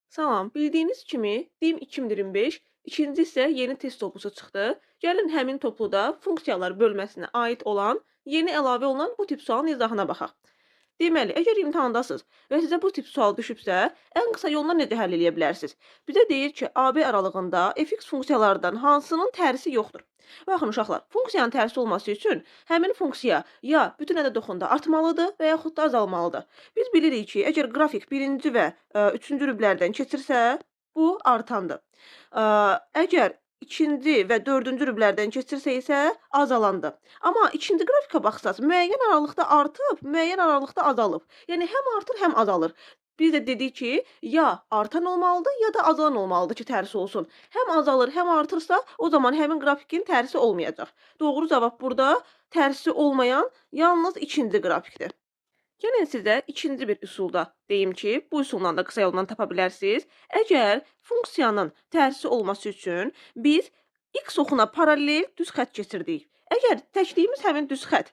Salam, bildiyiniz kimi DİM 2025 ikinci hissə yeni test toplusu çıxdı. Gəlin həmin topluda funksiyalar bölməsinə aid olan yeni əlavə olunan bu tip sualın izahına baxaq. Deməli, əgər imtahandasınız və sizə bu tip sual düşübsə, ən qısa yolla necə həll eləyə bilərsiniz? Bizə deyir ki, AB aralığında fx funksiyalardan hansının tərsi yoxdur? Baxın uşaqlar, funksiyanın tərsi olması üçün həmin funksiya ya bütün ədəd oxunda artmalıdır və yaxud da azalmalıdır. Biz bilirik ki, əgər qrafik birinci və üçüncü rüblərdən keçirsə, bu artandır. Əgər ikinci və dördüncü rüblərdən keçirsə isə azalandı. Amma ikinci qrafikə baxsaq, müəyyən aralıqda artıb, müəyyən aralıqda azalıb. Yəni həm artır, həm azalır. Biz də dedik ki, ya artan olmalıdır, ya da azalan olmalıdır ki, tərsi olsun. Həm azalır, həm artırsa, o zaman həmin qrafikin tərsi olmayacaq. Doğru cavab burada tərsi olmayan yalnız ikinci qrafikdir. Gəlin sizə ikinci bir üsulda deyim ki, bu üsulla da qısa yolla tapa bilərsiniz. Əgər funksiyanın tərsi olması üçün biz x oxuna paralel düz xətt keçirdik. Əgər təkdiyimiz həmin düz xətt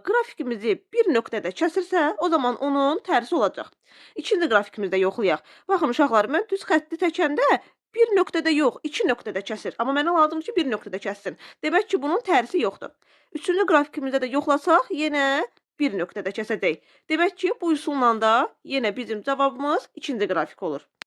qrafikimizi bir nöqtədə kəsirsə, o zaman onun tərsi olacaq. İkinci qrafikimizdə yoxlayaq. Baxın uşaqlar, mən düz xətti təkəndə bir nöqtədə yox, iki nöqtədə kəsir. Amma mənə lazımdır ki, bir nöqtədə kəssin. Demək ki, bunun tərsi yoxdur. Üçüncü qrafikimizdə də yoxlasaq, yenə bir nöqtədə kəsəcək. Demək ki, bu üsulla da yenə bizim cavabımız ikinci qrafik olur.